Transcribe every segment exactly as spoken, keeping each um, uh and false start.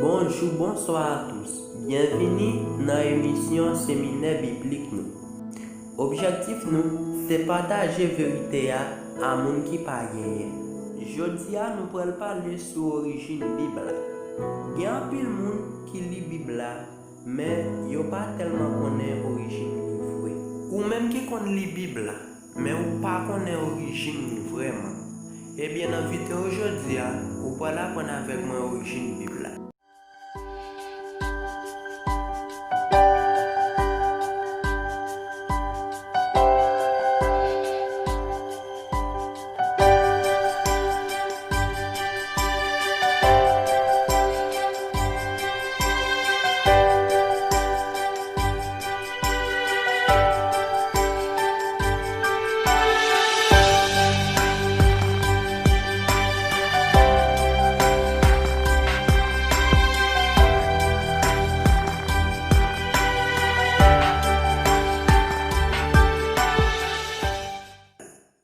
Bonjou, bonswa a tous. Byenvini nan emisyon Seminè Biblik nou. Objektif nou se pataje verite a a moun ki pa genyen. Jodi a nou pral pale sou orijin Bib la. Gen anpil moun ki li Bib la, men yo pa tèlman konnen orijin li vre. Ou menm ki konn li Bib la, men ou pa konnen orijin li vrèman. Ebyen, nan videyo jodi a, ou pral aprann avèk mwen orijin Bib la.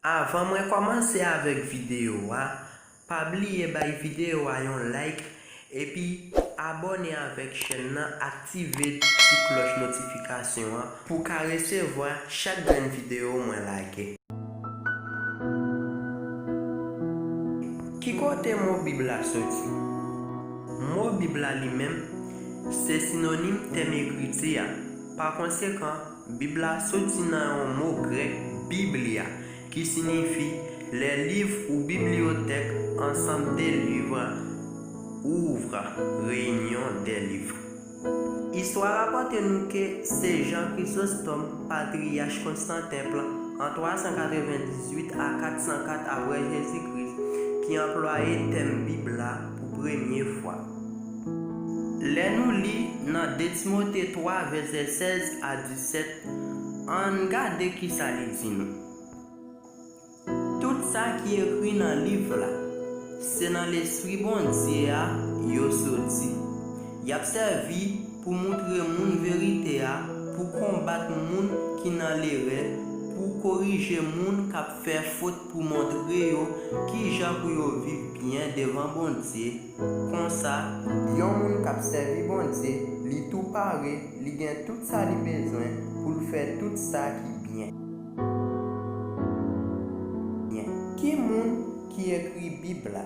Avan mwen kòmanse avèk videyo a, pa bliye bay videyo a yon like epi abòne avèk chèn nan, aktive ti klòch notifikasyon an pou w ka resevwa chak grenn videyo mwen lage. Ki kote mo Bib la soti? Mo Bib la li menm, se sinonim tèm ekriti a. Pa konsekan, Bib la soti nan yon mo grèk, biblia, ki siyifi les livres ou bibliothèque, ensemble de livres ou ouvres, réunion des livres. Istwa rapòte nou ke se Jan Krizostòm, patriyach Konstanten an twa san katrevendizuit a kat san kat apre Jezi Kris, ki anplwaye tèm Bib la pou premye fwa. Lè nou li nan de Timote twa, vèsè sèz a disèt, ann gade kisa li di nou. Tout sa ki ekri nan liv la, se nan Lespri Bondye a yo soti. Y ap sèvi pou moutre moun verite a, pou konbat moun ki nan lerè, pou korije moun k ap fè fot, pou montre yo kijan pou yo viv byen devan Bondye. Konsa, yon moun k ap sèvi Bondye, li tou pare, li gen tout sa li bezwen pou l fè tout sa ki byen. Ki moun ki ekri Bib la?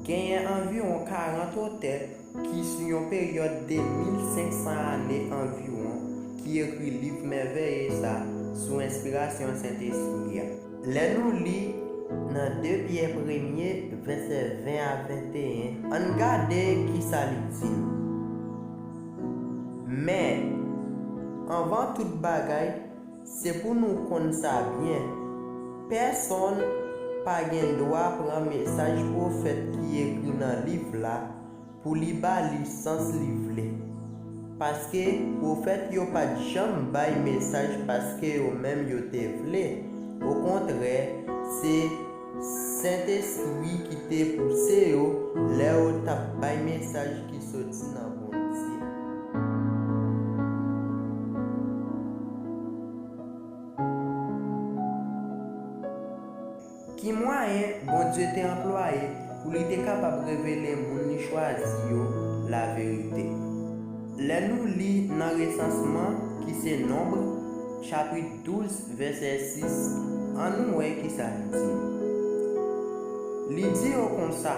Genyen anviwon karant otè ki, sou yon peryòd de mil senk san ane anviwon, ki ekri liv mèveye sa sou enspirasyon Sentespri a. Lè nou li nan de Pyè premye, vèsè ven a venteyen, ann gade kisa li di nou. Men, anvan tout bagay, se pou nou konn sa byen, pèsonn pa gen dwa pran mesaj pwofèt ki ekri nan liv la pou li ba li sans li vle. Paske pwofèt yo pa t janm bay mesaj paske yo menm yo te vle. Okontrè, se Sentespri ki te pouse yo lè yo t ap bay mesaj ki soti nan Bondye. Ki mwayen Bondye te anplwaye pou li te kapab revele moun li chwazi yo laverite? Lè nou li nan Resansman, ki se Nonb, chapit douz, vèsè sis, ann wè kisa li di. Li di yo konsa,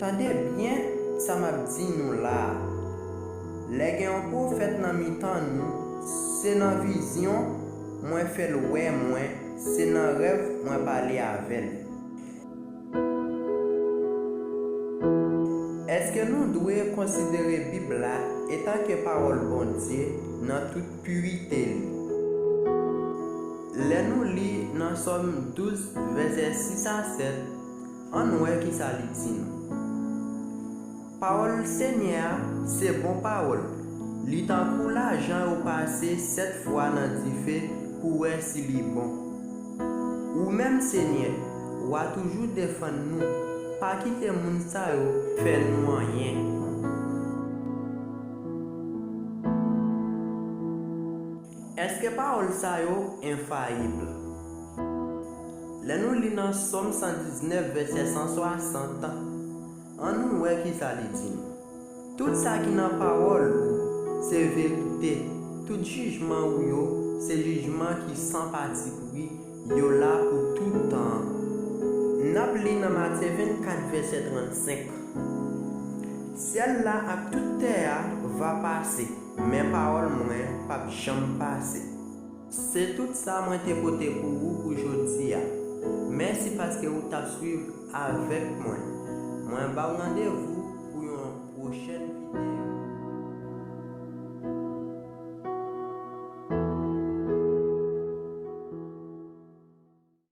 tande byen sa m ap di nou la a. Lè gen yon pwofèt nan mitan nou, se nan vizyon mwen fè l wè mwen, se nan rèv mwen pale avè l. Èske nou dwe konsidere Bib la etanke pawòl Bondye nan tout pirite li? Lè nou li nan Sòm douz, vèsè sis a sèt, ann wè kisa li di nou. Pawòl Senyè a se bon pawòl. Li tankou lajan yo pase sèt fwa nan dife pou wè si li bon. Ou menm, Senyè, w a toujou defann nou. Pa kite moun sa yo fè nou anyen. Èske pawòl sa yo enfayib? Lè nou li nan Sòm san diznèf, vèsè san swasant, Ann nou wè kisa li di nou. Tout sa ki nan pawòl ou se verite. Tout jijman ou yo se jijman ki san patipri, yo la pou tout tan. N ap li nan Matye vennkat, vèsè trannsenk. Syèl la ak tout tè a va pase, men pawòl mwen p ap janm pase. Se tout sa mwen te pote pou ou pou jodi a. Mèsi paske ou t ap swiv avèk mwen. Mwen ba w randevou pou yon pwochèn videyo.